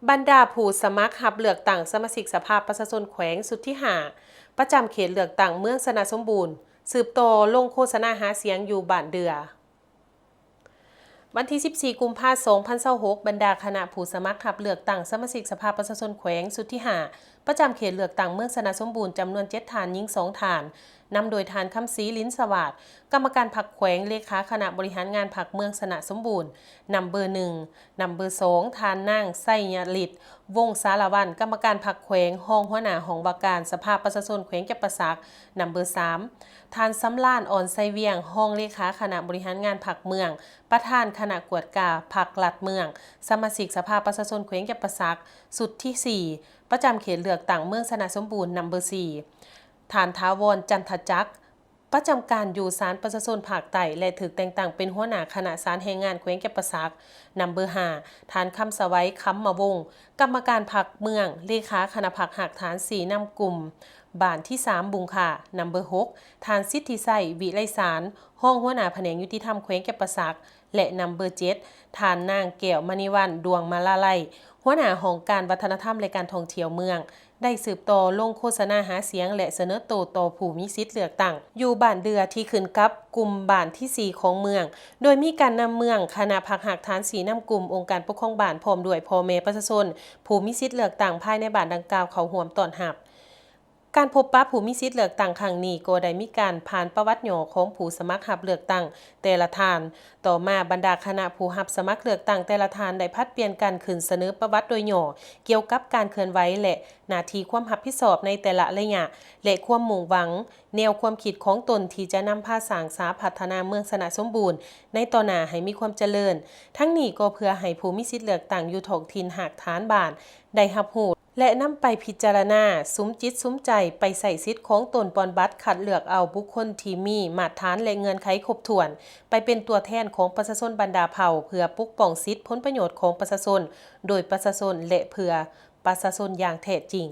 ບັນດາຜູ້ສະໝັກຮັບເລືອກຕັ້ງສະມາຊິກສະພາປະຊາຊົນແຂວງຊຸດທີຫ້າ ປະຈຳເຂດເລືອກຕັ້ງເມືອງຊະນະສົມບູນ ສືບຕໍ່ລົງໂຄສະນາຫາສຽງຢູ່ບ້ານເດື່ອ. ວັນທີສິບສີ່ ກຸມພາ ສອງພັນຊາວຫົກ ບັນດາຄະນະຜູ້ສະໝັກຮັບເລືອກຕັ້ງສະມາຊິກສະພາປະຊາຊົນແຂວງຊຸດທີຫ້າ ປະຈຳເຂດເລືອກຕັ້ງເມືອງຊະນະສົມບູນ ຈຳນວນເຈັດທ່ານ, ຍິງສອງທ່ານ, ນຳໂດຍທ່ານ ຄຳສີ ລິນສະຫວາດ ກຳມະການພັກແຂວງ, ເລຂາຄະນະບໍລິຫານງານພັກເມືອງຊະນະສົມບູນ ນຳເບີໜຶ່ງ, ນຳເບີສອງ ທ່ານນາງ ໄຊຍະລິດ ວົງສາລະວັນ ກຳມະການພັກແຂວງ, ຮອງຫົວໜ້າຫ້ອງວ່າການສະພາປະຊາຊົນແຂວງຈຳປາສັກ, ນຳເບີສາມ ທ່ານ ສຳລານ ອ່ອນໄຊວຽງ ຮອງເລຂາຄະນະບໍລິຫານງານພັກເມືອງ, ປະທານຄະນະກວດກາພັກລັດເມືອງ, ສະມາຊິກສະພາປະຊາຊົນແຂວງຈຳປາສັກ ຊຸດທີສີ່ ປະຈຳເຂດເລືອກຕັ້ງເມືອງຊະນະສົມບູນ ນຳເບີສີ່ ທ່ານ ຖາວອນ ຈັນທະຈັກ ປະຈຳການຢູ່ສານປະຊາຊົນພາກໃຕ້ ແລະ ຖືກແຕ່ງຕັ້ງເປັນຫົວໜ້າຄະນະສານແຮງງານແຂວງຈຳປາສັກ, ນຳເບີຫ້າ ທ່ານ ຄຳສະໄຫວ ຄຳມະວົງ ກຳມະການພັກເມືອງ, ເລຂາຄະນະພັກຮາກຖານຊີ້ນຳກຸ່ມບ້ານທີສາມ ບຸງຄາ, ນຳເບີຫົກ ທ່ານ ສິດທິໄຊ ວິໄລສານ ຮອງຫົວໜ້າພະແນກຍຸຕິທຳແຂວງຈຳປາສັກ ແລະ ນຳເບີເຈັດ ທ່ານນາງ ແກ້ວມະນີວັນ ດວງມາລາໄລ ຫົວໜ້າຫ້ອງການວັດທະນະທຳ ແລະ ການທ່ອງທ່ຽວເມືອງ ໄດ້ສືບຕໍ່ລົງໂຄສະນາຫາສຽງ ແລະ ສະເໜີໂຕຕໍ່ຜູ້ມີສິດເລືອກຕັ້ງຢູ່ບ້ານເດື່ອ ທີ່ຂຶ້ນກັບກຸ່ມບ້ານທີສີ່ຂອງເມືອງ, ໂດຍມີການນຳເມືອງ, ຄະນະພັກຮາກຖານຊີ້ນຳກຸ່ມ, ອົງການປົກຄອງບ້ານ ພ້ອມດ້ວຍພໍ່ແມ່ປະຊາຊົນຜູ້ມີສິດເລືອກຕັ້ງພາຍໃນບ້ານດັ່ງກ່າວເຂົ້າຮ່ວມຕ້ອນຮັບ. ການພົບປະຜູ້ມີສິດເລືອກຕັ້ງຄັ້ງນີ້ ກໍໄດ້ມີການຜ່ານປະຫວັດຫຍໍ້ຂອງຜູ້ສະໝັກຮັບເລືອກຕັ້ງແຕ່ລະທ່ານ. ຕໍ່ມາ, ບັນດາຄະນະຜູ້ຮັບສະໝັກເລືອກຕັ້ງແຕ່ລະທ່ານ ໄດ້ຜັດປ່ຽນກັນຂຶ້ນສະເໜີປະຫວັດໂດຍຫຍໍ້ກ່ຽວກັບການເຄື່ອນໄຫວ ແລະ ໜ້າທີ່ຄວາມຮັບຜິດຊອບໃນແຕ່ລະໄລຍະ ແລະ ຄວາມມຸ່ງຫວັງ, ແນວຄວາມຄິດຂອງຕົນທີ່ຈະນຳພາສ້າງສາພັດທະນາເມືອງຊະນະສົມບູນໃນຕໍ່ໜ້າໃຫ້ມີຄວາມຈະເລີນ. ທັງນີ້ກໍເພື່ອໃຫ້ຜູ້ມີສິດເລືອກຕັ້ງຢູ່ທ້ອງຖິ່ນຮາກຖານບ້ານໄດ້ຮັບຮູ້ ແລະ ນຳໄປພິຈາລະນາ, ສຸມຈິດສຸມໃຈໄປໃຊ້ສິດຂອງຕົນປ່ອນບັດຄັດເລືອກເອົາບຸກຄົນທີ່ມີມາດຖານ ແລະ ເງື່ອນໄຂຄົບຖ້ວນ ໄປເປັນຕົວແທນຂອງປະຊາຊົນບັນດາເຜົ່າ ເພື່ອປົກປ້ອງສິດຜົນປະໂຫຍດຂອງປະຊາຊົນ ໂດຍປະຊາຊົນ ແລະ ເພື່ອປະຊາຊົນຢ່າງແທ້ຈິງ.